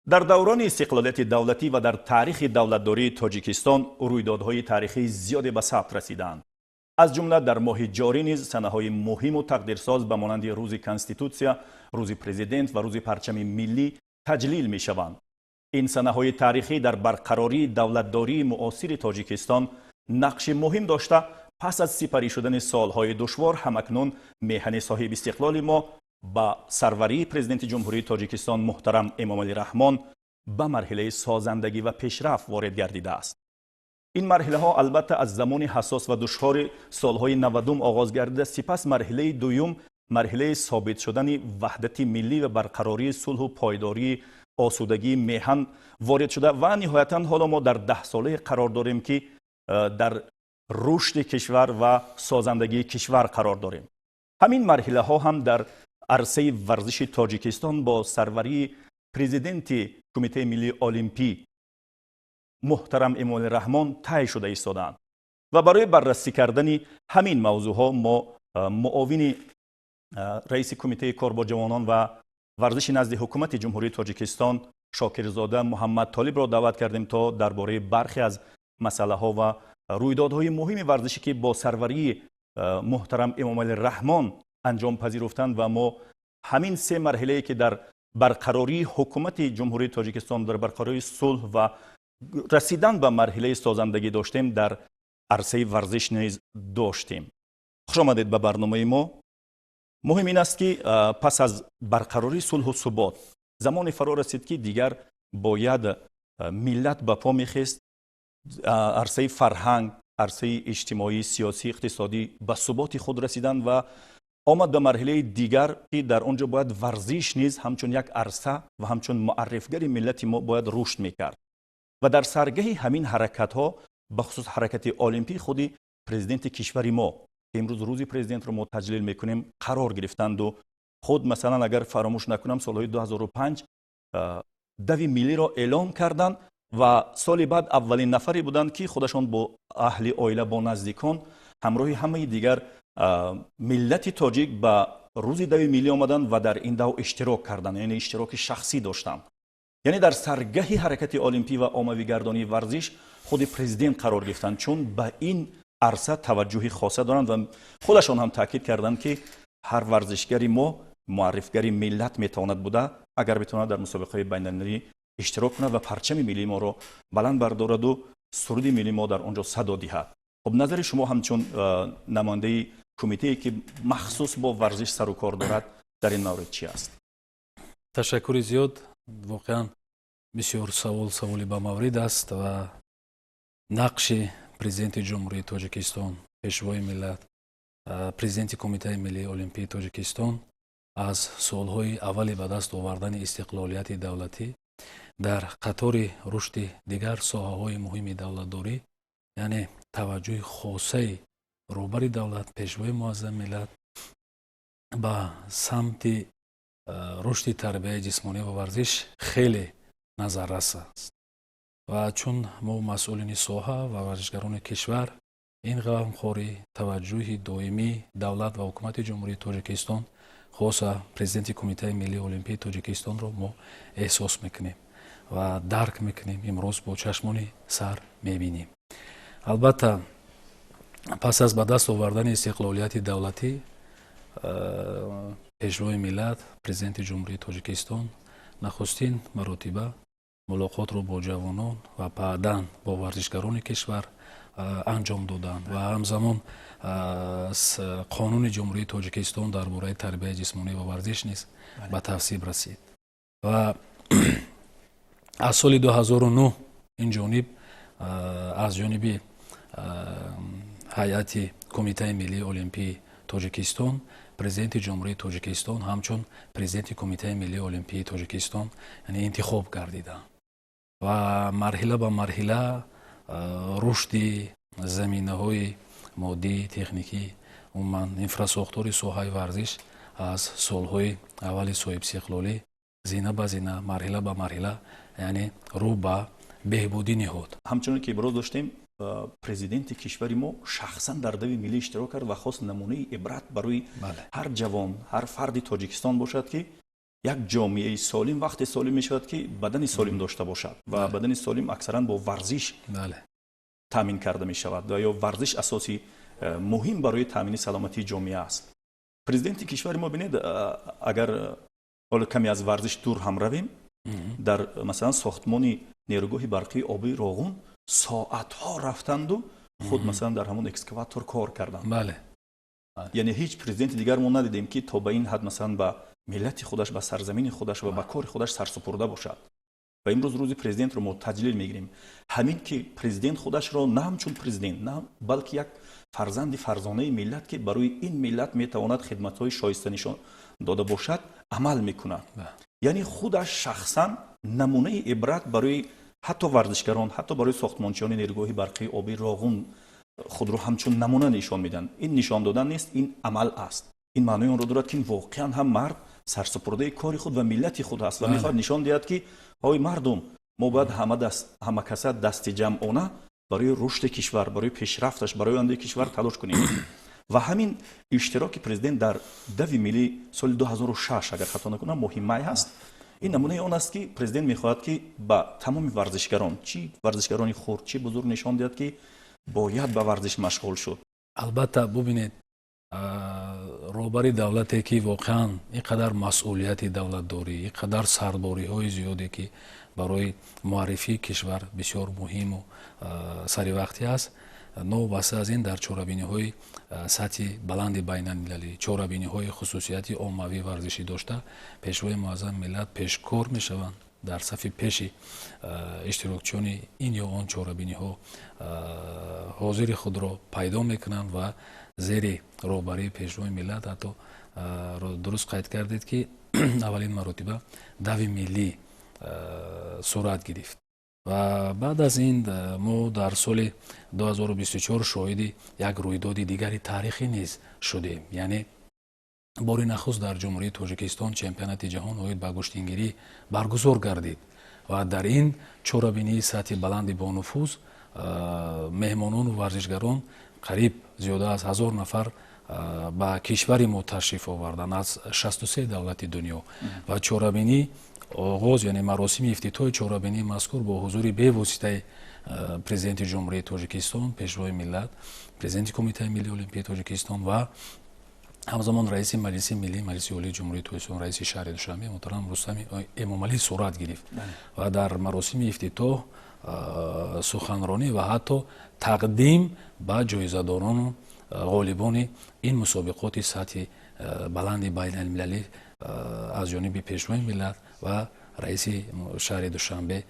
Дар даврони истиқлолияти давлатӣ ва дар таърихи давлатдории Тоҷикистон рӯйдодҳои таърихии зиёде ба сабт расидаанд. Аз ҷумла дар моҳи ҷорӣ низ санаҳои муҳиму тақдирсоз ба монанди Рӯзи Конститутсия, Рӯзи Президент ва Рӯзи парчами миллӣ таҷлил мешаванд. Ин санаҳои таърихӣ дар барқарории давлатдории муосири Тоҷикистон нақши муҳим дошта, пас аз сипарӣ шудани солҳои душвор ҳамакнун меҳани соҳибистиқлоли мо ба сарварии Президенти Ҷумҳурии Тоҷикистон муҳтарам Эмомалӣ Раҳмон ба марҳилаи созандагӣ ва пешрафт ворид гардидааст. Ин марҳилаҳо албатта аз замони ҳассос ва душвори солҳои 90-ум оғоз гардида, сипас марҳилаи дуюм, марҳилаи собит шудани ваҳдати миллӣ ва барқарории сулҳу пойдории осудагии меҳан ворид шуда ва ниҳоятан ҳоло мо дар даҳсолае қарор дорем, ки дар рушди кишвар ва созандагии кишвар қарор дорем. Ҳамин марҳилаҳо ҳам дар арсаи варзиши Тоҷикистон бо сарварии президенти Кумитаи миллии олимпӣ муҳтарам Эмомалӣ Раҳмон тай шуда истодаанд. Ва барои баррасӣ кардани ҳамин мавзӯъҳо мо муовини раиси Кумитаи кор бо ҷавонон ва варзиши назди Ҳукумати Ҷумҳурии Тоҷикистон Шокирзода Муҳаммад Толибро даъват кардем, то дар бораи бархе аз масъалаҳо ва рӯйдодҳои муҳими варзише, ки бо сарварии муҳтарам Эмомалӣ Раҳмон анҷом пазируфтанд ва мо ҳамин се марҳилае, ки дар барқарории Ҳукумати Ҷумҳурии Тоҷикистон, дар барқарории сулҳ ва расидан ба марҳилаи созандагӣ доштем, дар арсаи варзиш низ доштем. Хуш омадед ба барномаи мо. Муҳим ин аст, ки пас аз барқарории сулҳу субот замоне фаро расид, ки дигар бояд миллат ба по мехест, арсаи фарҳанг, арсаи иҷтимоӣ, сиёсӣ, иқтисодӣ ба суботи худ расиданд ва омад ба марҳилаи дигар, ки дар он ҷо бояд варзиш низ ҳамчун як арса ва ҳамчун муаррифгари миллати мо бояд рушд мекард. Ва дар саргаҳи ҳамин ҳаракатҳо, бахусус ҳаракати олимпӣ, худи президенти кишвари мо, ки имрӯз Рӯзи Президентро мо таҷлил мекунем, қарор гирифтанду худ, масалан, агар фаромӯш накунам, солҳои 2005 дави миллиро эълон карданд ва соли баъд аввалин нафаре буданд, ки худашон бо аҳли оила, бо наздикон, ҳамроҳи ҳамаи дигар миллати тоҷик ба Рӯзи дави миллӣ омаданд ва дар ин дав иштирок карданд, яъне иштироки шахсӣ доштанд. Яъне дар саргаҳи ҳаракати олимпӣ ва оммавигардонии варзиш худи президент қарор гирифтанд, чун ба ин арса таваҷҷӯҳи хоса доранд ва худашон ҳам таъкид карданд, ки ҳар варзишгари мо муаррифгари миллат метавонад буда, агар битавонад дар мусобиқаҳои байналмилалӣ иштирок кунад ва парчами миллии моро баланд бардораду суруди миллии мо дар он ҷо садо диҳад. Хуб, назари шумо ҳамчун намояндаи кумитае, ки махсус бо варзиш сару кор дорад, дар ин маврид чи аст? Ташаккури зиёд. Воқеан, бисёр савол саволи бамаврид аст ва нақши Президенти Ҷумҳурии Тоҷикистон, Пешвои миллат, президенти Кумитаи миллии олимпии Тоҷикистон аз солҳои аввали ба даст овардани истиқлолияти давлатӣ дар қатори рушди дигар соҳаҳои муҳими давлатдорӣ, яъне таваҷҷӯҳи хосаи роҳбари давлат, Пешвои муаззами миллат ба самти рушди тарбияи ҷисмонӣ ва варзиш хеле назаррас аст. Ва чун мо, масъулини соҳа ва варзишгарони кишвар, ин ғамхорӣ, таваҷҷӯҳи доимии давлат ва Ҳукумати Ҷумҳурии Тоҷикистон, хоса президенти Кумитаи миллии олимпии Тоҷикистонро мо эҳсос мекунем ва дарк мекунем, имрӯз бо чашмони сар мебинем. Албатта, пас аз ба даст овардани истиқлолияти давлатӣ Пешвои миллат, Президенти Ҷумҳурии Тоҷикистон нахустин маротиба мулоқотро бо ҷавонон ва баъдан бо варзишгарони кишвар анҷом доданд ва ҳамзамон Қонуни Ҷумҳурии Тоҷикистон дар бораи тарбияи ҷисмонӣ ва варзиш низ ба тасвиб расид. Ва аз соли 2009 ин ҷониб аз ҷониби ҳайати Кумитаи миллии олимпии Тоҷикистон Президенти Ҷумҳурии Тоҷикистон ҳамчун президенти Кумитаи миллии олимпии Тоҷикистон, яъне, интихоб гардиданд ва марҳила ба марҳила рушди заминаҳои моддӣ, техникӣ, умуман инфрасохтори соҳаи варзиш аз солҳои аввали соҳибистиқлолӣ зина ба зина, марҳила ба марҳила, яъне, рӯ ба беҳбудӣ ниҳод. Ҳамчунон ки иброз доштем, президенти кишвари мо шахсан дар дави миллӣ иштирок кард ва хост намунаи ибрат барои ҳар ҷавон, ҳар фарди Тоҷикистон бошад, ки Як ҷомеаи солим вақте солим мешавад, ки бадани солим дошта бошад, ва бадани солим аксаран бо варзиш таъмин карда мешавад ва ё варзиш асоси муҳим барои таъмини саломатии ҷомеа аст. Президенти кишвари мо, бинед, агар ҳоло каме аз варзиш дур ҳам равем, дар масалан сохтмони нерӯгоҳи барқии обии Роғун соатҳо рафтанду худ масалан дар ҳамон экскаватор кор карданд. Яъне ҳеҷ президенти дигар мо надидем, ки то ба ин ҳад масалан ба миллати худаш, ба сарзамини худаш ва ба кори худаш сарсупурда бошад. Ва имрӯз рӯзи президентро мо таҷлил мегирем. Ҳамин ки президент худашро на ҳамчун президент, на балки як фарзанди фарзонаи миллат, ки барои ин миллат метавонад хидматҳои шоиста нишон дода бошад, амал мекунад. Яъне худаш шахсан намунаи ибрат барои ҳатто варзишгарон, ҳатто барои сохтмончиёни нерӯгоҳи барқии обии Роғун худро ҳамчун намуна нишон медиҳанд. Ин нишон додан нест, ин амал аст. Ин маънои онро дорад, ки воқеан ҳам мард сарсупурдаи кори худ ва миллати худ аст ва мехоҳад нишон диҳад, ки ҳой мардум, мо бояд ҳама каса дасти ҷамъона барои рушди кишвар, барои пешрафташ, барои ояндаи кишвар талош кунем. Ва ҳамин иштироки президент дар дави миллӣ соли 2006, агар хато накунам, моҳи май ҳаст, ин намунаи он аст, ки президент мехоҳад, ки ба тамоми варзишгарон, чӣ варзишгарони хурд, чӣ бузург, нишон диҳад, ки бояд ба варзиш машғул шуд. Албатта, бубинед, роҳбари давлате, ки воқеан ин қадар масъулияти давлатдорӣ, ин қадар сардориҳои зиёде, ки барои муаррифии кишвар бисёр муҳиму саривақтӣ аст, новобаста аз ин дар чорабиниҳои сатҳи баланди байналмилалӣ, чорабиниҳои хусусияти оммавӣ варзишӣ дошта, пешвои муаззами миллат пешкор мешаванд, дар сафи пеши иштирокчиёни ин ё он чорабиниҳо ҳозири худро пайдо мекунанд. Ва зери роҳбарии пешвои миллат, ҳатто дуруст қайд кардед, ки аввалин маротиба дави миллӣ сурат гирифт. Ва баъд аз ин мо дар соли 2024 шоҳиди як рӯйдоди дигари таърихӣ низ шудем, яъне бори нахуст дар Ҷумҳурии Тоҷикистон чемпионати ҷаҳон оид ба гӯштингирӣ баргузор гардид. Ва дар ин чорабинии сатҳи баланди бонуфуз меҳмонону варзишгарон, қариб зиёда аз 1000 нафар, ба кишвари мо ташриф оварданд аз 63 давлати дунё. Ва чорабинӣ оғоз, яъне маросими ифтитоҳи чорабинии мазкур бо ҳузури бевоситаи президенти Ҷумҳурии Тоҷикистон, пешвои миллат, президенти Кумитаи миллии олимпии Тоҷикистон ва ҳамзамон раиси Маҷлиси миллӣ, Маҷлиси Олии Ҷумҳурии Тоҷикистон, раиси шаҳри Душанбе муҳтарам Рустами Эмомалӣ сурат гирифт. Ва дар маросими ифтитоҳ суханронӣ ва ҳатто тақдим ба ҷоизадорону ғолибони ин мусобиқоти сатҳи баланди байналмилалӣ аз ҷониби пешвои миллат ва раиси шаҳри Душанбе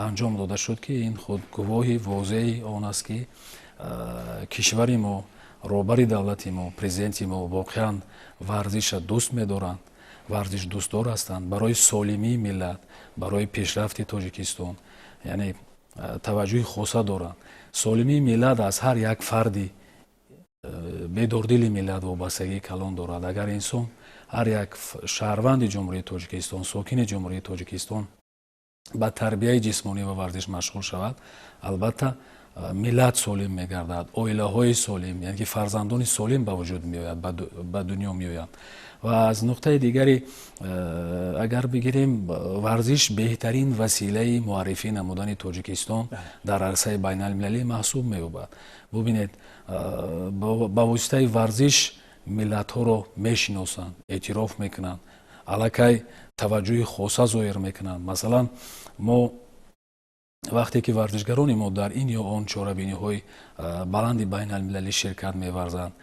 анҷом дода шуд, ки ин худ гувоҳи возеҳи он аст, ки кишвари мо, роҳбари давлати мо, президенти мо воқеан варзиша дӯст медоранд, варзишдӯстдор ҳастанд, барои солимии миллат, барои пешрафти Тоҷикистон яъне таваҷҷӯҳи хоса доранд. Солимии миллат аз ҳар як фарди бедордили миллат вобастагии калон дорад. Агар инсон, ҳар як шаҳрванди Ҷумҳурии Тоҷикистон, сокини Ҷумҳурии Тоҷикистон ба тарбияи ҷисмонӣ ва варзиш машғул шавад, албатта, миллат солим мегардад, оилаҳои солим, яъне ки фарзандони солим ба вуҷуд меояд, ба дунё меоянд. Ва аз нуқтаи дигари агар бигирем, варзиш беҳтарин василаи муаррифӣ намудани Тоҷикистон дар арсаи байналмилалӣ маҳсуб меёбад. Бубинед, ба воситаи варзиш миллатҳоро мешиносанд, эътироф мекунанд, аллакай таваҷҷӯҳи хоса зоҳир мекунанд. Масалан, мо вақте ки варзишгарони мо дар ин ё он чорабиниҳои баланди байналмилалӣ ширкат меварзанд,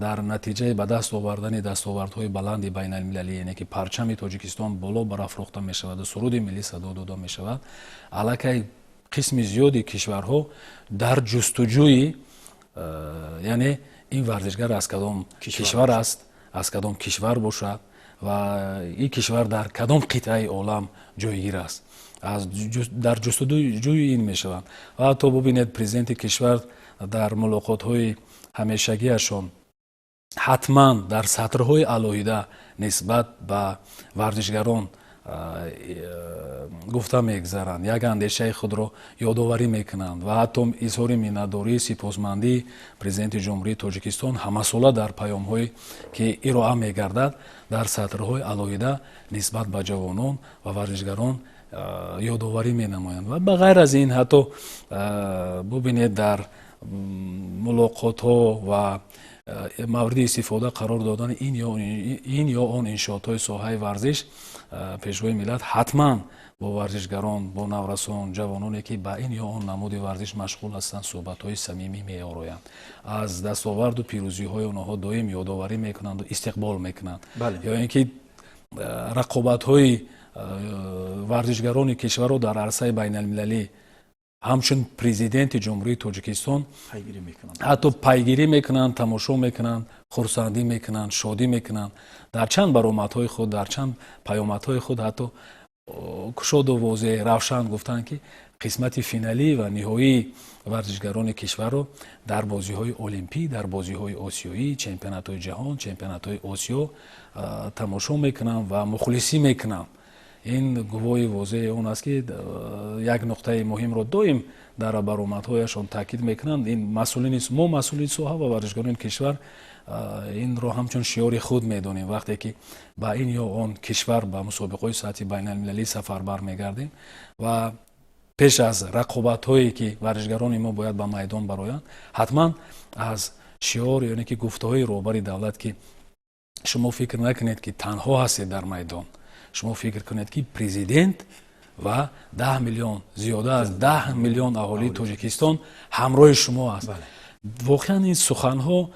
дар натиҷаи ба даст овардани дастовардҳои баланди байналмилалӣ, яъне ки парчами Тоҷикистон боло барафрохта мешаваду суруди миллӣ садо дода мешавад, аллакай қисми зиёди кишварҳо дар ҷустуҷӯи, яъне ин варзишгар аз кадом кишвар аст, аз кадом кишвар бошад ва ин кишвар дар кадом қитъаи олам ҷойгир аст, дар ҷустуҷӯи ин мешаванд. Ва ҳатто бубинед, президенти кишвар дар мулоқотҳои ҳамешагиашон ҳатман дар сатрҳои алоҳида нисбат ба варзишгарон Гуфта мегзаранд, як андешаи худро ёдоварӣ мекунанд ва ҳатто изҳори миннатдории, сипосмандии Президенти Ҷумҳурии Тоҷикистон ҳамасола дар паёмҳое, ки ироа мегардад, дар сатрҳои алоҳида нисбат ба ҷавонон ва варзишгарон ёдоварӣ менамоянд. Ва ба ғайр аз ин, ҳатто бубинед, дар мулоқотҳо ва мавриди истифода қарор додани ин ё он иншоотҳои соҳаи варзиш, Пешвои миллат ҳатман бо варзишгарон, бо наврасон, ҷавононе, ки ба ин ё он намуди варзиш машғул ҳастанд, суҳбатҳои самимӣ меороянд, аз дастоварду пирӯзиҳои онҳо доим ёдоварӣ мекунанду истиқбол мекунанд. Ё ин ки рақобатҳои варзишгарони кишварро дар арсаи байналмилалӣ ҳамчун Президенти Ҷумҳурии Тоҷикистон ҳатто пайгирӣ мекунанд, тамошо мекунанд, хурсандӣ мекунанд, шодӣ мекунанд. Дар чанд баромадҳои худ, дар чанд паёмадҳои худ ҳатто кушоду возеҳ, равшан гуфтанд, ки қисмати финалӣ ва ниҳоии варзишгарони кишварро дар бозиҳои олимпӣ, дар бозиҳои осиёӣ, чемпионатҳои ҷаҳон, чемпионатҳои Осиё тамошо мекунам ва мухлисӣ мекунам. Ин гувоҳи возеҳи он аст, ки як нуқтаи муҳимро доим дар баромадҳояшон таъкид мекунанд. Ин масъулини мо, масъулини соҳа ва варзишгарони кишвар инро ҳамчун шиёри худ медонем. Вақте ки ба ин ё он кишвар ба мусобиқаҳои сатҳи байналмилалӣ сафарбар мегардем ва пеш аз рақобатҳое, ки варзишгарони мо бояд ба майдон бароянд, ҳатман аз шиёр ёне ки гуфтаҳои роҳбари давлат, ки шумо фикр накунед, ки танҳо ҳастед дар майдон, шумо фикр кунед, ки президент ва 10 миллион, зиёда аз 10 миллион аҳолии Тоҷикистон ҳамроҳи шумо аст. Воқеан, ин суханҳо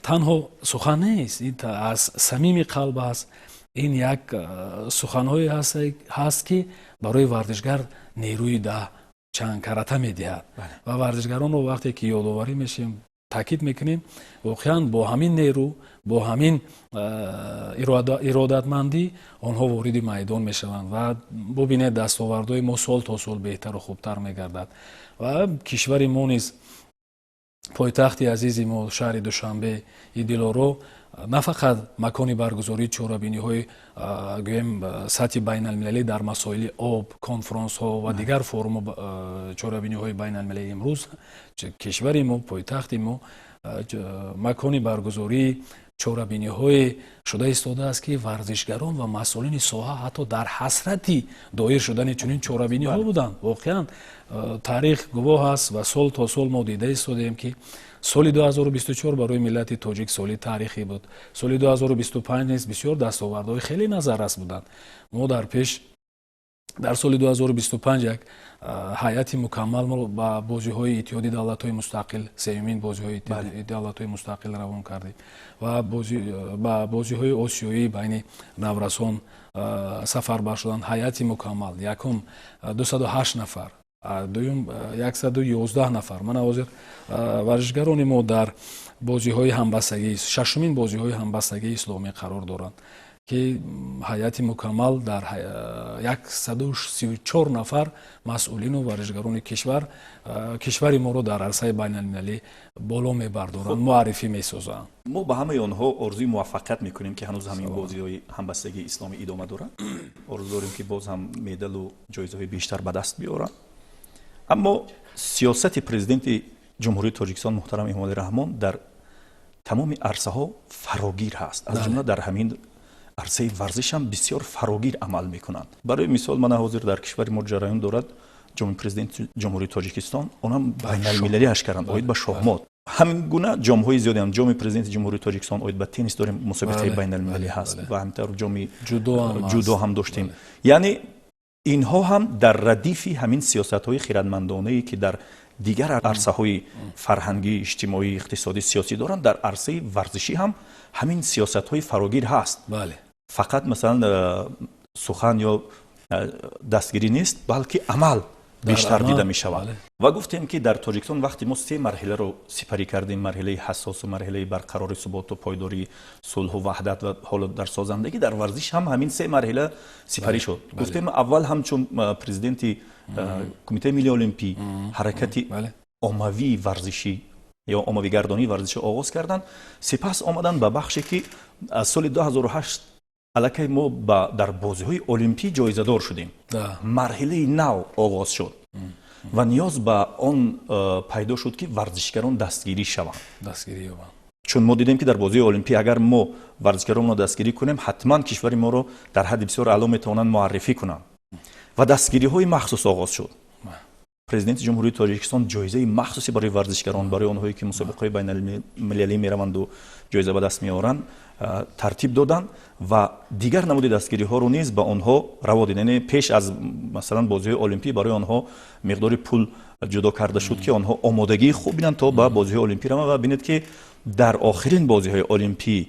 танҳо сухан нест, ин аз самими қалб аст. Ин як суханҳое ҳаст, ки барои варзишгар нерӯи даҳ чанд карата медиҳад. Ва варзишгаронро вақте ки ёдоварӣ мешавем, таъкид мекунем, воқеан бо ҳамин нерӯ, бо ҳамин иродатмандӣ онҳо вориди майдон мешаванд. Ва бубинед, дастовардҳои мо сол то сол беҳтару хубтар мегардад. Ва кишвари мо низ, пойтахти азизи мо, шаҳри Душанбе и дилоро, на фақат макони баргузории чорабиниҳои, гӯем, сатҳи байналмилалӣ дар масоили об, конфронсҳо ва дигар форуму чорабиниҳои байналмилалӣ, имрӯз кишвари мо, пойтахти мо макони баргузории чорабиниҳое шуда истодааст, ки варзишгарон ва масъулини соҳа ҳатто дар ҳасрати доир шудани чунин чорабиниҳо буданд. Воқеан, таърих гувоҳ аст ва сол то сол мо дида истодаем, ки соли 2024 барои миллати тоҷик соли таърихӣ буд. Соли 2025 низ бисёр дастовардҳои хеле назаррас буданд. Мо дар пеш, дар соли 2025, як ҳайати мукаммал ба бозиҳои Иттиҳоди Давлатҳои Мустақил, сеюмин бозиҳои Давлатҳои Мустақил равон кардем ва ба бозиҳои осиёӣ байни наврасон сафарбар шуданд. Ҳайати мукаммал: якум 208 нафар, дуюм 111 нафар. Мана, ҳозир варзишгарони мо дар бозиҳои ҳамбастагӣ, шашумин бозиҳои ҳамбастагии исломӣ қарор доранд, ки ҳайати мукаммал дар 134 нафар масъулину варзишгарони кишвар кишвари моро дар арсаи байналмилалӣ боло мебардоранд, муаррифӣ месозанд. Мо ба ҳамаи онҳо орзуи муваффақият мекунем, ки ҳанӯз ҳамин бозиҳои ҳамбастагии исломӣ идома дорад. Орзу дорем, ки боз ҳам медалу ҷоизаҳои бештар ба даст биёранд. Аммо сиёсати Президенти Ҷумҳурии Тоҷикистон муҳтарам Эмомалӣ Раҳмон дар тамоми арсаҳо фарогир ҳаст, аз ҷумла дар ҳамин арсаи варзиш ҳам бисёр фарогир амал мекунанд. Барои мисол, мана, ҳозир дар кишвари мо ҷараён дорад ҷоми Президенти Ҷумҳурии Тоҷикистон, онам байналмилалиаш карданд, оид ба шоҳмот. Ҳамин гуна ҷомҳои зиёдеам, ҷоми Президенти Ҷумҳурии Тоҷикистон оид ба теннис дорем, мусобиқаи байналмилалӣ ҳаст ва ҳаминтавр ҷоми ҷудо ҳам доштем. Яъне инҳо ҳам дар радифи ҳамин сиёсатҳои хирадмандонае, ки дар дигар арсаҳои фарҳангӣ, иҷтимоӣ, иқтисодӣ, сиёсӣ доранд, дар арсаи варзишӣ ҳам ҳамин сиёсатҳои фарогир ҳаст. Фақат, масалан, сухан ё дастгирӣ нест, балки амал бештар дида мешавад. Ва гуфтем, ки дар Тоҷикистон вақте мо се марҳиларо сипарӣ кардем, марҳилаи ҳассосу марҳилаи барқарори суботу пойдории сулҳу ваҳдат ва ҳоло дар созандагӣ, дар варзиш ҳам ҳамин се марҳила сипарӣ шуд. Гуфтем, аввал ҳамчун президенти Кумитаи Миллии Олимпӣ ҳаракати оммавии варзишӣ ё оммавигардонии варзишӣ оғоз карданд. Сипас омаданд ба бахше, ки аз соли 2008. Аллакай мо дар бозиҳои олимпӣ ҷоизадор шудем, марҳилаи нав оғоз шуд ва ниёз ба он пайдо шуд, ки варзишгарон дастгирӣ шаванд. Дастгирӣ ёбанд. Чун мо дидем, ки дар бозии олимпӣ агар мо варзишгаронро дастгирӣ кунем, ҳатман кишвари моро дар ҳадди бисёр аъло метавонанд муаррифӣ кунанд ва дастгириҳои махсус оғоз шуд. Президенти Ҷумҳурии Тоҷикистон ҷоизаи махсусе барои варзишгарон, барои онҳое ки мусобиқаҳои байналмилалӣ мераванду ҷоиза ба даст меоранд, тартиб доданд ва дигар намуди дастгириҳоро низ ба онҳо раво дид. Яъне пеш аз, масалан, бозиҳои олимпӣ барои онҳо миқдори пул ҷудо карда шуд, ки онҳо омодагии хуб бинанд, то ба бозиҳои олимпӣ раванд. Ва бинед, ки дар охирин бозиҳои олимпӣ,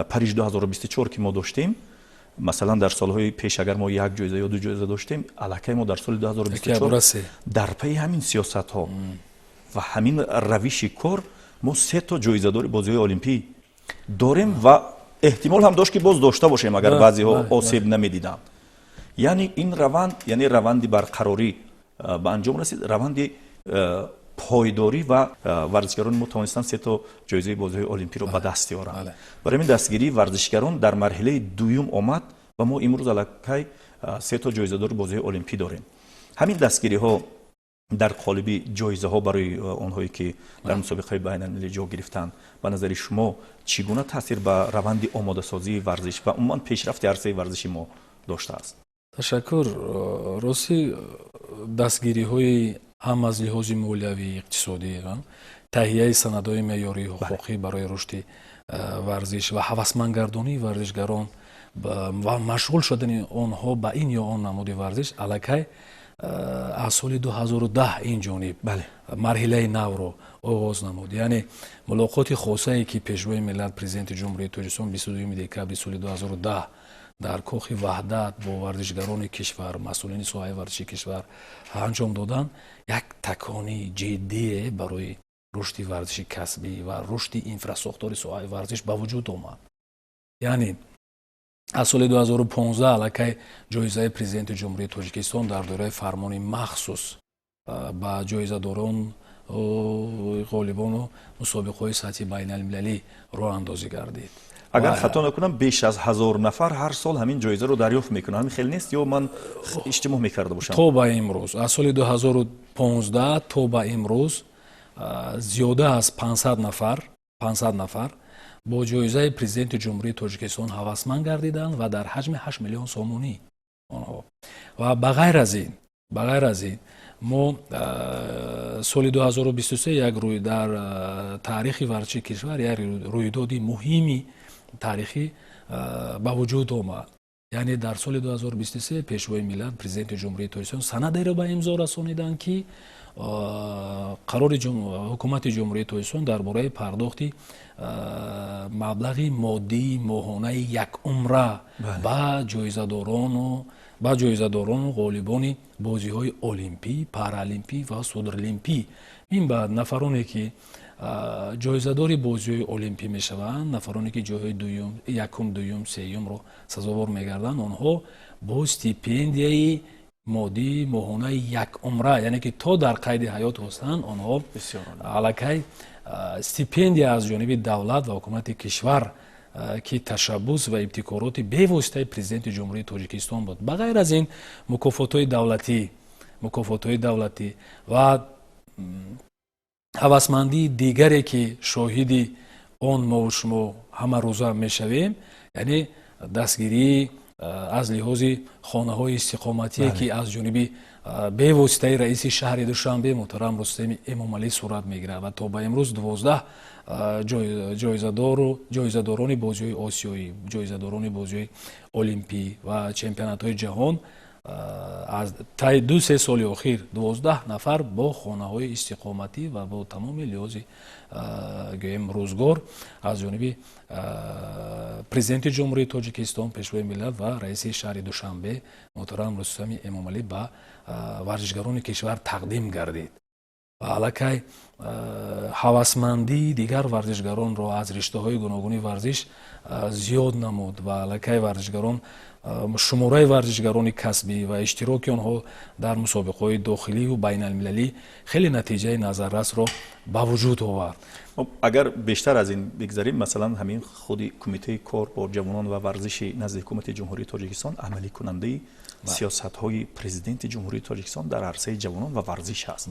Париж 2024, ки мо доштем, масалан, дар солҳои пеш агар мо як ҷоиза ё ду ҷоиза доштем, аллакай мо дар соли 2024 дар пайи ҳамин сиёсатҳо ва ҳамин равиши кор мо се то ҷоизадори бозиҳои олимпӣ дорем ва эҳтимол ҳам дошт, ки боз дошта бошем, агар баъзеҳо осеб намедиданд. Яъне ин раванд, яъне раванди барқарорӣ ба анҷом расид, раванди пойдорӣ ва варзишгарони мо тавонистанд се то ҷоизаи бозиҳои олимпиро ба даст биёранд. Барои ҳамин дастгирии варзишгарон дар марҳилаи дуюм омад ва мо имрӯз аллакай се то ҷоизадори бозиҳои олимпӣ дорем. Ҳамин дастгириҳо дар қолиби ҷоизаҳо барои онҳое ки дар мусобиқаи байналмилалӣ ҷо гирифтанд, ба назари шумо чӣ гуна таъсир ба раванди омодасозии варзиш ва умуман пешрафти арсаи варзиши мо доштааст? Ташаккур. Ростӣ, дастгириҳои ҳам аз лиҳози молиявӣ, иқтисодӣ, таҳияи санадҳои меъёрии ҳуқуқӣ барои рушди варзиш ва ҳавасмандгардонии варзишгарон ва машғул шудани онҳо ба ин ё он намуди варзиш аллакай аз соли 2010 ин ҷониб марҳилаи навро оғоз намуд. Яъне мулоқоти хосае, ки Пешвои миллат, Президенти Ҷумҳурии Тоҷикистон 22 декабри соли 2010 дар Кохи Ваҳдат бо варзишгарони кишвар, масъулини соҳаи варзиши кишвар анҷом доданд, як такони ҷиддие барои рушди варзиши касбӣ ва рушди инфрасохтори соҳаи варзиш ба вуҷуд омад. Яъне аз соли 2015 аллакай ҷоизаи Президенти Ҷумҳурии Тоҷикистон дар доираи фармони махсус ба ҷоизадорон, ғолибону мусобиқаҳои сатҳи байналмилалӣ роҳандозӣ гардид. Агар хато накунам, беш аз 1000 нафар ҳар сол ҳамин ҷоизаро дарёфт мекунанд. Ҳамин хел нест ё ман иштибоҳ мекарда бошам? То ба имрӯз, аз соли 2015 то ба имрӯз, зиёда аз 500 нафар, 500 нафар бо ҷоизаи Президенти Ҷумҳурии Тоҷикистон ҳавасманд гардиданд ва дар ҳаҷми 8 миллион сомонӣ онҳо. Ва ба ғайр аз ин мо соли 2023 як рӯй дар таърихи варзиши кишвар як рӯйдоди муҳими таърихӣ ба вуҷуд омад. Яъне дар соли 2023 Пешвои миллат, Президенти Ҷумҳурии Тоҷикистон санадеро ба имзо расониданд, ки қарори Ҳукумати Ҷумҳурии Тоҷикистон дар бораи пардохти маблағи моддии моҳонаи якумра ба ҷоизадорону ғолибони бозиҳои олимпӣ, паралимпӣ ва сурдлимпӣ. Ин баъд нафароне ки ҷоизадори бозиҳои олимпӣ мешаванд, нафароне ки ҷойҳои дуюм, якум, дуюм, сеюмро сазовор мегарданд, онҳо бо стипендияи моддии моҳонаи якумра, яъне ки то дар қайди ҳаёт ҳастанд, онҳо аллакай стипендия аз ҷониби давлат ва ҳукумати кишвар, ки ташаббус ва ибтикороти бевоситаи Президенти Ҷумҳурии Тоҷикистон буд. Ба ғайр аз ин мукофотҳои давлатӣ ва ҳавасмандии дигаре, ки шоҳиди он мову шумо ҳама рӯза мешавем, яъне дастгирии аз лиҳози хонаҳои истиқоматие, ки аз ҷониби бевоситаи раиси шаҳри Душанбе муҳтарам Рустами Эмомалӣ сурат мегирад ва то ба имрӯз 12 ҷоизадорони бозиҳои осиёӣ, ҷоизадорони бозиҳои олимпӣ ва чемпионатҳои ҷаҳон аз таи 2-3 соли охир 12 нафар бо хонаҳои истиқоматӣ ва бо тамоми лиҳози, гӯем, рӯзгор аз ҷониби Президенти Ҷумҳурии Тоҷикистон, Пешвои миллат ва раиси шаҳри Душанбе муҳтарам Рустами Эмомалӣ ба варзишгарони кишвар тақдим гардид ва аллакай ҳавасмандии дигар варзишгаронро аз риштаҳои гуногуни варзиш зиёд намуд ва аллакай варзишгарон Шумораи варзишгарони касбӣ ва иштироки онҳо дар мусобиқаҳои дохилию байналмилалӣ хеле натиҷаи назаррасро ба вуҷуд овард. Агар бештар аз ин бигзарем, масалан, ҳамин худи Кумитаи кор бо ҷавонон ва варзиши назди Ҳукумати Ҷумҳурии Тоҷикистон амаликунандаи сиёсатҳои Президенти Ҷумҳурии Тоҷикистон дар арсаи ҷавонон ва варзиш аст.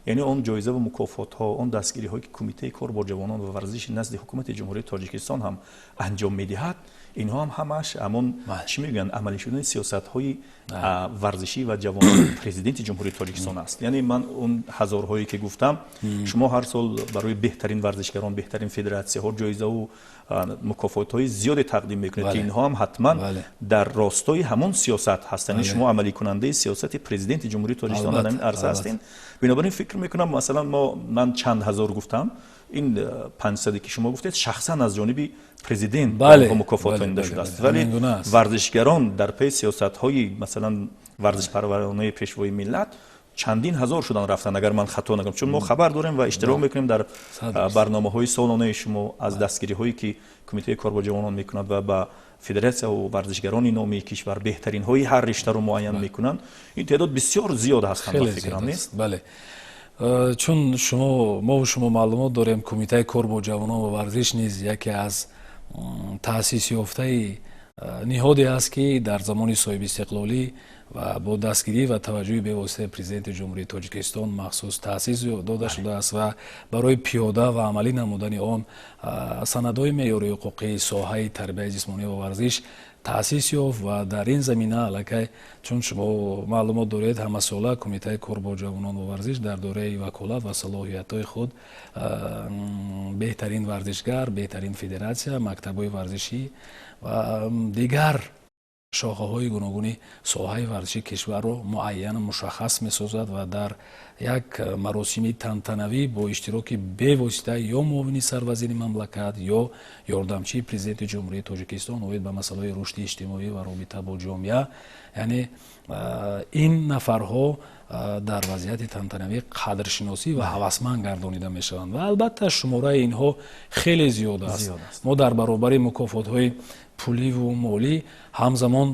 Яъне он ҷоизаву мукофотҳо, он дастгириҳое, ки Кумитаи кор бо ҷавонон ва варзиши назди Ҳукумати Ҷумҳурии Тоҷикистон ҳам анҷом медиҳад, инҳо ҳам ҳамааш ҳамон, чӣ мегӯянд, амалӣ шудани сиёсатҳои варзишӣ ва ҷавонони Президенти Ҷумҳурии Тоҷикистон аст. Яъне ман он ҳазорҳое, ки гуфтам, шумо ҳар сол барои беҳтарин варзишгарон, беҳтарин федератсияҳо ҷоизаву мукофотҳои зиёде тақдим мекунед, ки инҳо ҳам ҳатман дар ростои ҳамон сиёсат ҳастанд. Шумо амаликунандаи сиёсати Президенти Ҷумҳурии Тоҷикистон дар ҳамин арса ҳастед. Бинобар ин фикр мекунам, масалан, ман чанд ҳазор гуфтам, ин 500-е, ки шумо гуфтед, шахсан аз ҷониби президент мукофот дода шудааст, вале варзишгарон дар паи сиёсатҳои, масалан, варзишпарваронаи Пешвои миллат чандин ҳазор шудан рафтанд, агар ман хато накунам, чун мо хабар дорем ва иштирок мекунем дар барномаҳои солонаи шумо, аз дастгириҳое, ки Кумитаи кор бо ҷавонон мекунад ва ба федератсияву варзишгарони номии кишвар, беҳтаринҳои ҳар риштаро муайян мекунанд. Ин теъдод бисёр зиёд ҳастанд, ба фикрам, нест? Бале, чун шумо, мову шумо маълумот дорем, Кумитаи кор бо ҷавонон ва варзиш низ яке аз таъсис ёфтаи ниҳоде аст, ки дар замони соҳибистиқлолӣ ва бо дастгирӣ ва таваҷҷӯҳи бевоситаи Президенти Ҷумҳурии Тоҷикистон махсус таъсис дода шудааст ва барои пиёда ва амалӣ намудани он санадҳои меъёрии ҳуқуқии соҳаи тарбияи ҷисмонӣ ва варзиш таъсис ёфт. Ва дар ин замина аллакай, чун шумо маълумот доред, ҳамасола Кумитаи кор бо ҷавонон ва варзиш дар доираи ваколат ва салоҳиятҳои худ беҳтарин варзишгар, беҳтарин федератсия, мактабҳои варзишӣ ва дигар шохаҳои гуногуни соҳаи варзиши кишварро муайяну мушаххас месозад ва дар як маросими тантанавӣ бо иштироки бевосита ё муовини сарвазири мамлакат, ё ёрдамчии Президенти Ҷумҳурии Тоҷикистон оид ба масъалаҳои рушди иҷтимоӣ ва робита бо ҷомеа, яъне ин нафарҳо дар вазъияти тантанавӣ қадршиносӣ ва ҳавасманд гардонида мешаванд. Ва албатта, шумораи инҳо хеле зиёд аст. Мо дар баробари мукофотҳои пуливу молӣ ҳамзамон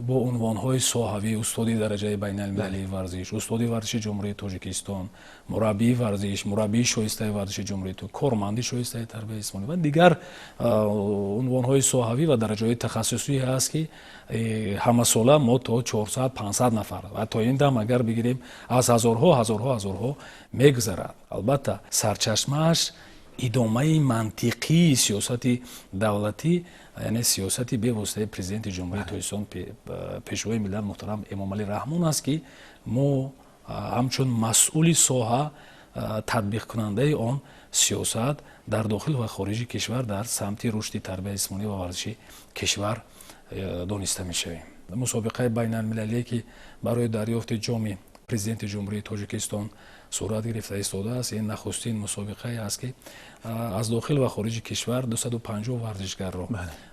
бо унвонҳои соҳавӣ: устоди дараҷаи байналмилалии варзиш, устоди варзиши Ҷумҳурии Тоҷикистон, мураббии варзиш, мураббии шоистаи варзиши Ҷумҳурии, корманди шоистаи тарбияи ҷисмонӣ ва дигар унвонҳои соҳавӣ ва дараҷаҳои тахассусӣ ҳаст, ки ҳамасола мо то 400, 500 нафар ва то ин дам агар бигирем, аз ҳазорҳо, ҳазорҳо, ҳазорҳо мегузарад. Албатта, сарчашмааш идомаи мантиқии сиёсати давлатӣ, яъне сиёсати бевоситаи Президенти Ҷумҳурии Тоҷикистон, Пешвои миллат муҳтарам Эмомалӣ Раҳмон аст, ки мо ҳамчун масъули соҳа, татбиқкунандаи он сиёсат дар дохил ва хориҷи кишвар дар самти рушди тарбияи ҷисмонӣ ва варзиши кишвар дониста мешавем. Мусобиқаи байналмилалие, ки барои дарёфти ҷоми Президенти Ҷумҳурии Тоҷикистон сурат гирифта истодааст, ин нахустин мусобиқае аст, ки аз дохил ва хориҷи кишвар 250 варзишгарро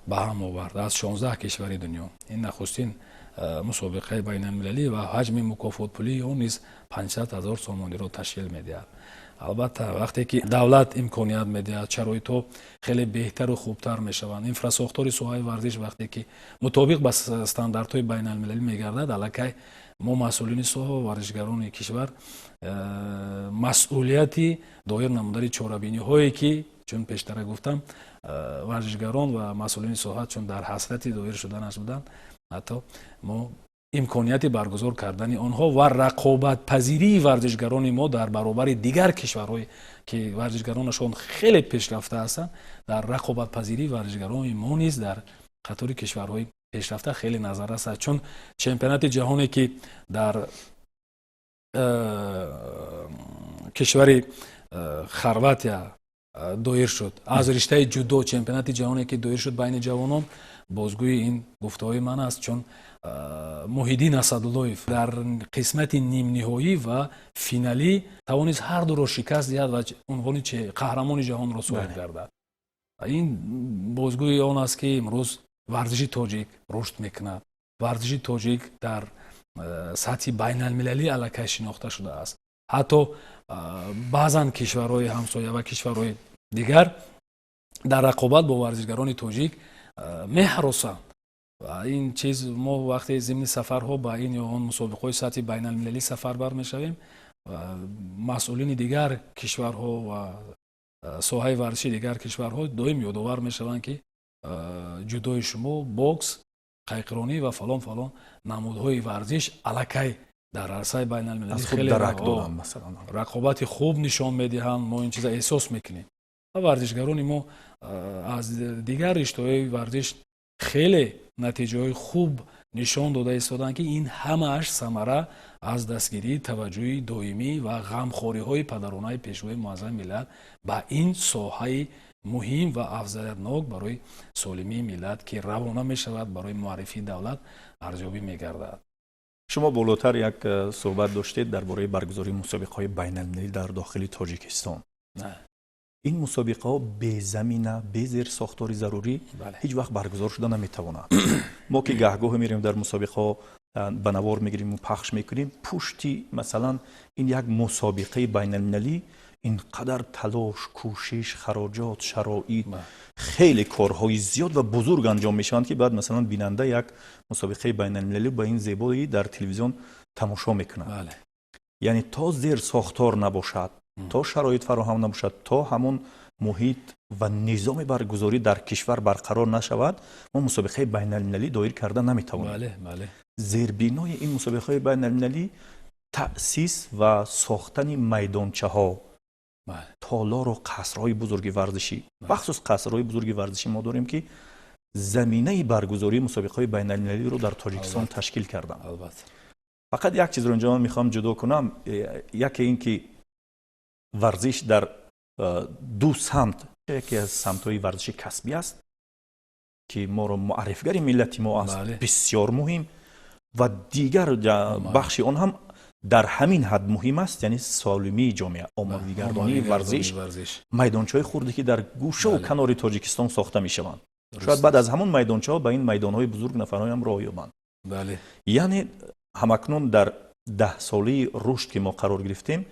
ба ҳам овард аз 16 кишвари дунё. Ин нахустин мусобиқаи байналмилалӣ ва ҳаҷми мукофотпулии он низ 500 ҳазор сомониро ташкил медиҳад. Албатта, вақте ки давлат имконият медиҳад, шароитҳо хеле беҳтару хубтар мешаванд. Инфрасохтори соҳаи варзиш вақте ки мутобиқ ба стандартҳои байналмилалӣ мегардад, аллакай мо, масъулини соҳа ва варзишгарони кишвар, масъулияти доир намудани чорабиниҳое, ки чун пештара гуфтам, варзишгарон ва масъулини соҳа чун дар ҳасрати доир шуданаш буданд, ҳатто мо имконияти баргузор кардани онҳо ва рақобатпазирии варзишгарони мо дар баробари дигар кишварҳое, ки варзишгаронашон хеле пешрафта ҳастанд, дар рақобатпазирии варзишгарони мо низ дар қатори кишварҳои пешрафта хеле назаррас аст. Чун чемпионати ҷаҳоне, ки дар кишвари Хорватия доир шуд аз риштаи ҷудо, чемпионати ҷаҳоне, ки доир шуд байни ҷавонон, бозгӯи ин гуфтаҳои ман аст, чун Муҳиддин Асадуллоев дар қисмати нимниҳоӣ ва финалӣ тавонист ҳар дуро шикаст диҳад ва унвони қаҳрамони ҷаҳонро соҳиб гардад. Ин бозгӯи он аст, ки имрӯз варзиши тоҷик рушд мекунад, варзиши тоҷик дар сатҳи байналмилалӣ аллакай шинохта шудааст. Ҳатто баъзан кишварҳои ҳамсоя ва кишварҳои дигар дар рақобат бо варзишгарони тоҷик меҳаросанд. Ва ин чиз мо вақте зимни сафарҳо ба ин ё он мусобиқаҳои сатҳи байналмилалӣ сафарбар мешавем, масъулини дигар кишварҳо ва соҳаи варзиши дигар кишварҳо доим ёдовар мешаванд, ки ҷудои шумо, бокс, қайқронӣ ва фалон фалон намудҳои варзиш аллакай дар арсаи байналмилалӣ хеле рақобати хуб нишон медиҳанд. Мо ин чиза эҳсос мекунем ва варзишгарони мо аз дигар риштаҳои варзиш хеле натиҷаҳои хуб нишон дода истоданд, ки ин ҳамааш самара аз дастгирии таваҷҷӯҳи доимӣ ва ғамхориҳои падаронаи Пешвои Муаззами миллат ба ин соҳаи муҳим ва афзалиятнок барои солимии миллат, ки равона мешавад, барои муаррифии давлат арзёбӣ мегардад. Шумо болотар як суҳбат доштед дар бораи баргузории мусобиқаҳои байналмилалӣ дар дохили Тоҷикистон. Ин мусобиқаҳо безамина, бе зерсохтори зарурӣ ҳеҷ вақт баргузор шуда наметавонанд. Мо ки гаҳгоҳе мерем, дар мусобиқаҳо ба навор мегирем, пахш мекунем, пушти масалан ин як мусобиқаи байналмилалӣ ин қадар талош, кӯшиш, хароҷот, шароит, хеле корҳои зиёд ва бузург анҷом мешаванд, ки баъд масалан бинанда як мусобиқаи байналмилалӣ ба ин зебоӣ дар телевизион тамошо мекунад. Яъне то зерсохтор набошад, то шароит фароҳам набошад, то ҳамон муҳит ва низоми баргузорӣ дар кишвар барқарор нашавад, мо мусобиқаи байналмилалӣ доир карда наметавонем. Зербинои ин мусобиқаҳои байналмилалӣ таъсис ва сохтани майдончаҳо, толору қасрҳои бузурги варзишӣ, бахусус қасрҳои бузурги варзишӣ мо дорем, ки заминаи баргузории мусобиқаҳои байналмилалиро дар Тоҷикистон ташкил карданд. Фақат як чизро инҷо ман мехоҳам ҷудо кунам. Яке ин ки варзиш дар ду самт, яке аз самтҳои варзиши касбӣ аст, ки моро муаррифгари миллати мо аст, бисёр муҳим, ва дигар бахши он ҳам дар ҳамин ҳад муҳим аст, яъне солимии ҷомеа, оммавигардонии варзиш, майдончаҳои хурде, ки дар гӯшаву канори Тоҷикистон сохта мешаванд. Шояд баъд аз ҳамон майдончаҳо ба ин майдонҳои бузург нафарҳоям роҳ ёбанд. Яъне ҳамакнун дар 10-солаи рушд, ки мо қарор гирифтем,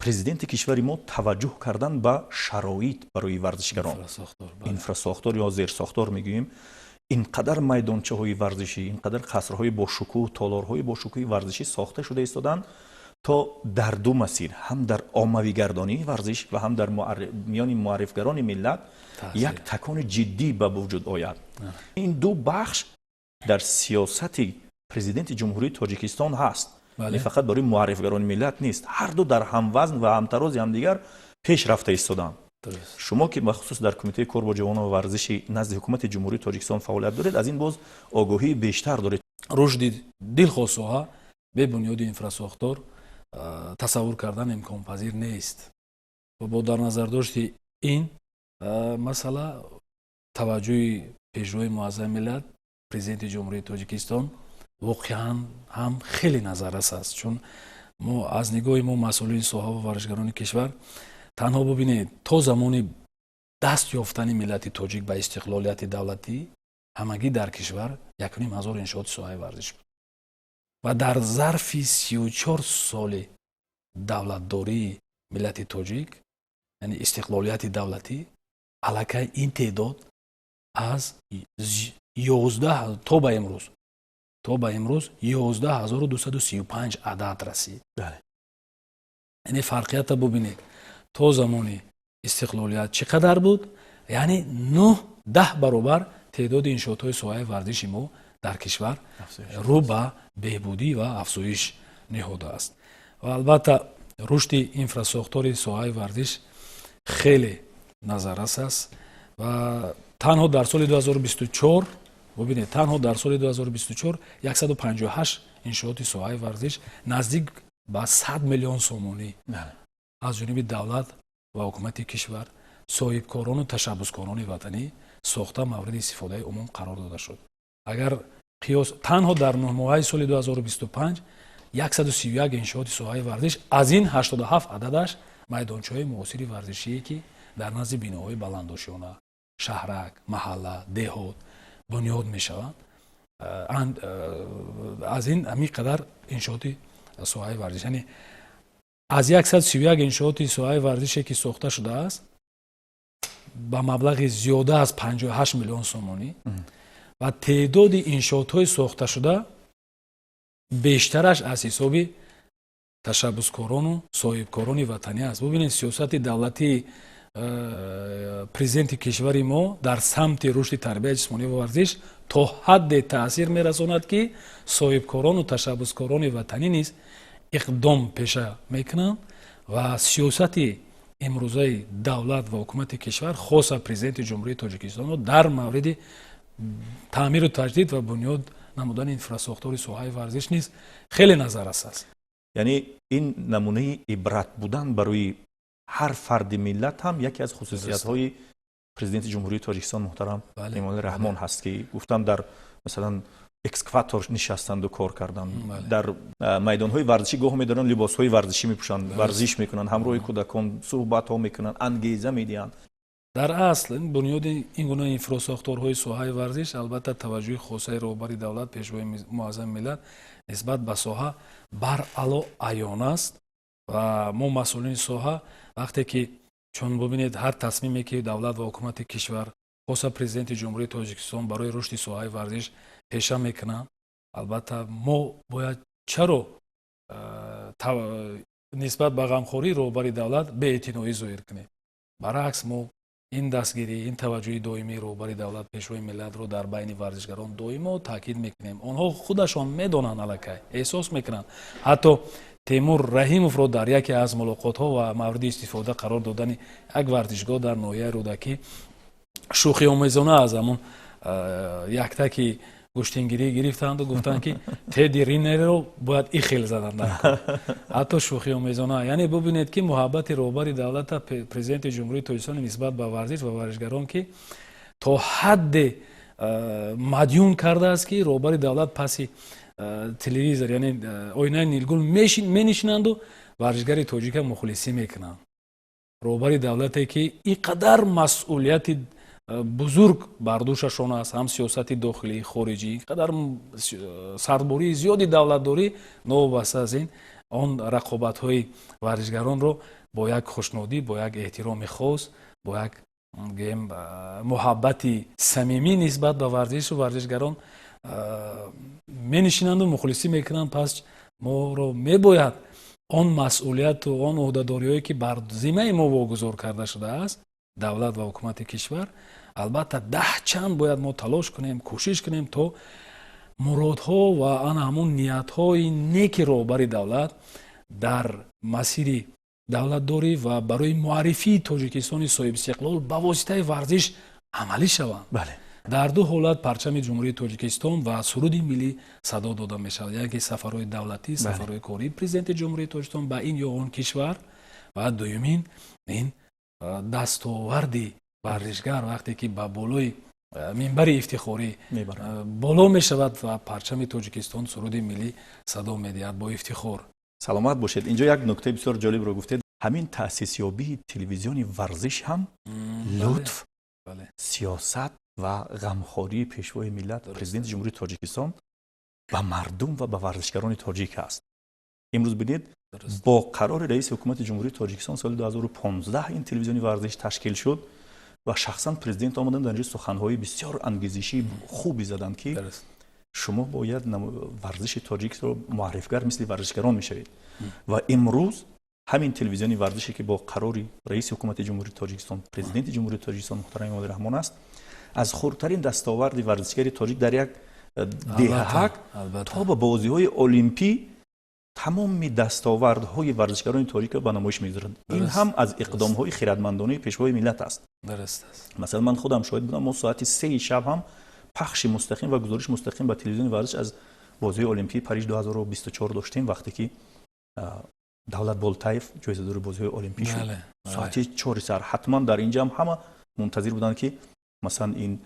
президенти кишвари мо таваҷҷӯҳ кардан ба шароит барои варзишгарон, инфрасохтор ё зерсохтор мегӯем. Ин қадар майдончаҳои варзишӣ, ин қадар қасрҳои бошукӯҳ, толорҳои бошукӯҳи варзишӣ сохта шуда истоданд, то дар ду масир, ҳам дар оммавигардонии варзиш ва ҳам дар миёни муаррифгарони миллат як такони ҷиддӣ ба вуҷуд ояд. Ин ду бахш дар сиёсати президенти Ҷумҳурии Тоҷикистон ҳаст, фақат барои муаррифгарони миллат нест. Ҳар ду дар ҳамвазн ва ҳамтарози ҳамдигар пеш рафта истоданд. Шумо ки бахусус дар Кумитаи кор бо ҷавонон ва варзиши назди Ҳукумати Ҷумҳурии Тоҷикистон фаъолият доред, аз ин боз огоҳии бештар доред. Рушди дилхоҳ соҳа бе бунёди инфрасохтор тасаввур кардан имконпазир нест ва бо дар назардошти ин масъала таваҷҷӯҳи Пешвои Муаззами миллат, Президенти Ҷумҳурии Тоҷикистон воқеан ҳам хеле назаррас аст, чун мо аз нигоҳи мо, масъулини соҳа ва варзишгарони кишвар, танҳо бубинед, то замони даст ёфтани миллати тоҷик ба истиқлолияти давлатӣ ҳамагӣ дар кишвар 1500 иншооти соҳаи варзиш буд ва дар зарфи 34 соли давлатдории миллати тоҷик, яъне истиқлолияти давлатӣ, аллакай ин теъдод аз 11 то ба имрӯз 11 235 адад расид. Яъне фарқията бубинед: то замони истиқлолият чӣ қадар буд, яъне 9-10 баробар теъдоди иншоотҳои соҳаи варзиши мо дар кишвар рӯ ба беҳбудӣ ва афзоиш ниҳодааст. Ва албатта рушди инфрасохтори соҳаи варзиш хеле назаррас аст ва танҳо дар соли 2024, бубинед, танҳо дар соли 2024 158 иншооти соҳаи варзиш наздик ба 100 миллион сомонӣ аз ҷониби давлат ва ҳукумати кишвар, соҳибкорону ташаббускорони ватанӣ сохта, мавриди истифодаи умум қарор дода шуд. Агар қиёс, танҳо дар 9 моҳаи соли 2025 131 иншооти соҳаи варзиш, аз ин 87 ададаш майдончаҳои муосири варзишие, ки дар назди биноҳои баландошёна, шаҳрак, маҳалла, деҳот бунёд мешаванд, аз ин ҳамин қадар иншооти соҳаи варзиш, яъне аз 131 иншооти соҳаи варзише, ки сохта шудааст. Ба маблағи зиёда аз 58 миллион сомонӣ ва теъдоди иншоотҳои сохташуда бештараш аз ҳисоби ташаббускорону соҳибкорони ватанӣ аст. Бубинед, сиёсати давлатии президенти кишвари мо дар самти рушди тарбияи ҷисмонӣ ва варзиш то ҳадде таъсир мерасонад, ки соҳибкорону ташаббускорони ватанӣ низ иқдом пеша мекунанд ва сиёсати имрӯзаи давлат ва ҳукумати кишвар, хоса Президенти Ҷумҳурии Тоҷикистонро дар мавриди таъмиру таҷдид ва бунёд намудани инфрасохтори соҳаи варзиш низ хеле назаррас аст. Яъне ин намунаи ибрат будан барои ҳар фарди миллат ҳам яке аз хусусиятҳои Президенти Ҷумҳурии Тоҷикистон муҳтарам Эмомалӣ Раҳмон ҳаст, ки гуфтам, дар масалан экскаватор нишастанду кор карданд, дар майдонҳои варзишӣ гоҳ медоранд, либосҳои варзишӣ мепӯшанд, варзиш мекунанд, ҳамроҳи кӯдакон суҳбатҳо мекунанд, ангеза медиҳанд. Дар асл бунёди ин гуна инфрасохторҳои соҳаи варзиш, албатта, таваҷҷӯҳи хосаи роҳбари давлат, Пешвои муаззами миллат нисбат ба соҳа баръало аён аст. Ва мо, масъулини соҳа, вақте ки, чун бубинед, ҳар тасмиме ки давлат ва ҳукумати кишвар, хоса Президенти Ҷумҳурии Тоҷикистон барои рушди соҳаи варзиш пеша мекунанд, албатта, мо бояд чаро нисбат ба ғамхории роҳбари давлат беэътиноӣ зоҳир кунем? Баръакс, мо ин дастгирӣ, ин таваҷҷӯҳи доимии роҳбари давлат, Пешвои миллатро дар байни варзишгарон доимо таъкид мекунем. Онҳо худашон медонанд, аллакай эҳсос мекунанд. Ҳатто Темур Раҳимовро дар яке аз мулоқотҳо ва мавриди истифода қарор додани як варзишгоҳ дар ноҳияи Рӯдакӣ шӯхиомезона аз ҳамон яктаки гӯштингирӣ гирифтанду гуфтанд, ки Теди Ринеро бояд ихел задан. Ҳатто шӯхиомезона. Яъне бубинед, ки муҳаббати роҳбари давлата, Президенти Ҷумҳурии Тоҷикистон нисбат ба варзиш ва варзишгарон, ки то ҳадде мадюн кардааст, ки роҳбари давлат паси телевизор, яъне оинаи нилгул менишинанду варзишгари тоҷика мухлисӣ мекунанд. Роҳбари давлате, ки ин қадар масъулияти бузург бар дӯшашон аст, ҳам сиёсати дохилӣ, хориҷӣ, ин қадар сардбории зиёди давлатдорӣ, новобаста аз ин, он рақобатҳои варзишгаронро бо як хушнудӣ, бо як эҳтироми хос, бо як, гӯем, муҳаббати самимӣ нисбат ба варзишу варзишгарон менишинанду мухлисӣ мекунанд. Пас моро мебояд он масъулияту он ӯҳдадориҳое, ки бар зиммаи мо вогузор карда шудааст давлат ва ҳукумати кишвар, албатта, даҳчанд бояд мо талош кунем, кӯшиш кунем, то муродҳо ва ана ҳамун ниятҳои неки роҳбари давлат дар масири давлатдорӣ ва барои муаррифии Тоҷикистони соҳибистиқлол ба воситаи варзиш амалӣ шаванд. Дар ду ҳолат парчами Ҷумҳурии Тоҷикистон ва суруди миллӣ садо дода мешавад, яке сафарҳои давлатӣ, сафарҳои кории Президенти Ҷумҳурии Тоҷикистон ба ин ё он кишвар ва дуюмин ин дастоварди варзишгар, вақте ки ба болои минбари ифтихорӣ боло мешавад ва парчами Тоҷикистон, суруди миллӣ садо медиҳад бо ифтихор. Саломат бошед. Инҷо як нуктаи бисёр ҷолибро гуфтед. Ҳамин таъсисёбии телевизиони варзиш ҳам лутф, сиёсат ва ғамхории Пешвои миллат, Президенти Ҷумҳурии Тоҷикистон ба мардум ва ба варзишгарони тоҷик аст. Имрӯз бинед, бо қарори раиси ҳукумати Ҷумҳурии Тоҷикистон соли 2015 ин телевизиони варзиш ташкил шуд ва шахсан президент омаданд, дар инҷо суханҳои бисёр ангезишии хуби заданд, ки шумо бояд варзиши тоҷикро муаррифгар мисли варзишгарон мешавед. Ва имрӯз ҳамин телевизиони варзише, ки бо қарори раиси ҳукумати Ҷумҳурии Тоҷикистон, Президенти Ҷумҳурии Тоҷикистон муҳтарам Эмомалӣ Раҳмон аст, аз хурдтарин дастоварди варзишгари тоҷик дар як деҳаҳак то ба бозиҳои олимпӣ тамоми дастовардҳои варзишгарони тоҷикро ба намоиш мегузоранд. Ин ҳам аз иқдомҳои хиратмандонаи Пешвои миллат аст. Масалан, ман худам шоҳид будам, мо соати 3-и шаб ҳам пахши мустақим ва гузориши мустақим ба телевизиони варзиш аз бозиҳои олимпии Париж 2024 доштем, вақте ки Давлат Болтаев ҷоизадори бозиҳои олимпӣ шуд. Соати 4-и саҳар ҳатман дар инҷа ҳам ҳама мунтазир буданд, ки масалан ин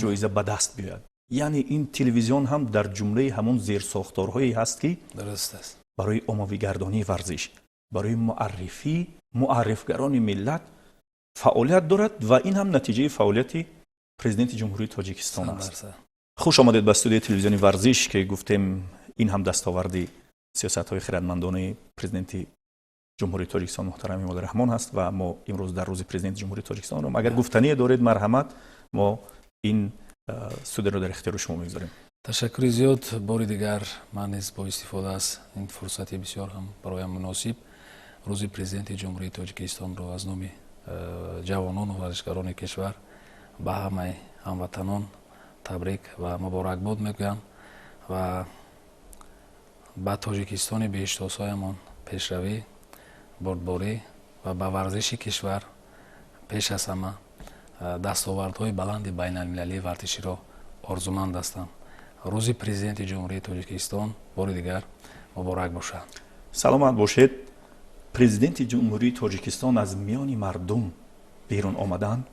ҷоиза ба даст биёяд. Яъне ин телевизион ҳам дар ҷумлаи ҳамон зерсохторҳое ҳаст, ки барои оммавигардонии варзиш, барои муаррифӣ, муаррифгарони миллат фаъолият дорад ва ин ҳам натиҷаи фаъолияти Президенти Ҷумҳурии Тоҷикистон аст. Хуш омадед ба студияи телевизиони варзиш, ки гуфтем, ин ҳам дастоварди сиёсатҳои хиратмандонаи президенти Ҷумҳурии Тоҷикистон муҳтарам Эмомалӣ Раҳмон ҳаст ва мо имрӯз дар рӯзи Президенти Ҷумҳурии Тоҷикистонро, агар гуфтание доред, марҳамат, мо ин студияро дар ихтиёри шумо мегузорем. Ташаккури зиёд. Бори дигар ман низ бо истифода аз ин фурсати бисёр ҳам бароям муносиб Рӯзи Президенти Ҷумҳурии Тоҷикистонро аз номи ҷавонону варзишгарони кишвар ба ҳамаи ҳамватанон табрик ва муборакбод мегӯям ва ба Тоҷикистони беҳиштосоямон пешравӣ, бурдборӣ ва ба варзиши кишвар пеш аз ҳама дастовардҳои баланди байналмилалии варзиширо орзуманд ҳастам. Рӯзи Президенти Ҷумҳурии Тоҷикистон бори дигар муборак бошад. Саломат бошед. Президенти Ҷумҳурии Тоҷикистон аз миёни мардум берун омаданд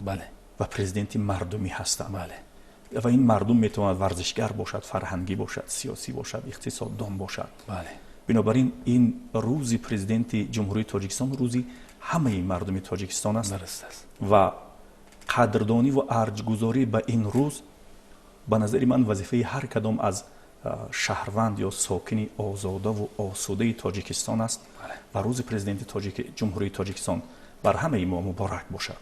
ва президенти мардумӣ ҳастанд. Ва ин мардум метавонад варзишгар бошад, фарҳангӣ бошад, сиёсӣ бошад, иқтисоддон бошад. Бинобар ин ин Рӯзи Президенти Ҷумҳурии Тоҷикистон рӯзи ҳамаи мардуми Тоҷикистон аст ва қадрдонӣ ва арҷгузорӣ ба ин рӯз ба назари ман вазифаи ҳар кадом аз шаҳрванд ё сокини озодаву осудаи Тоҷикистон аст. Ва Рӯзи Президенти Ҷумҳурии Тоҷикистон бар ҳамаи мо муборак бошад.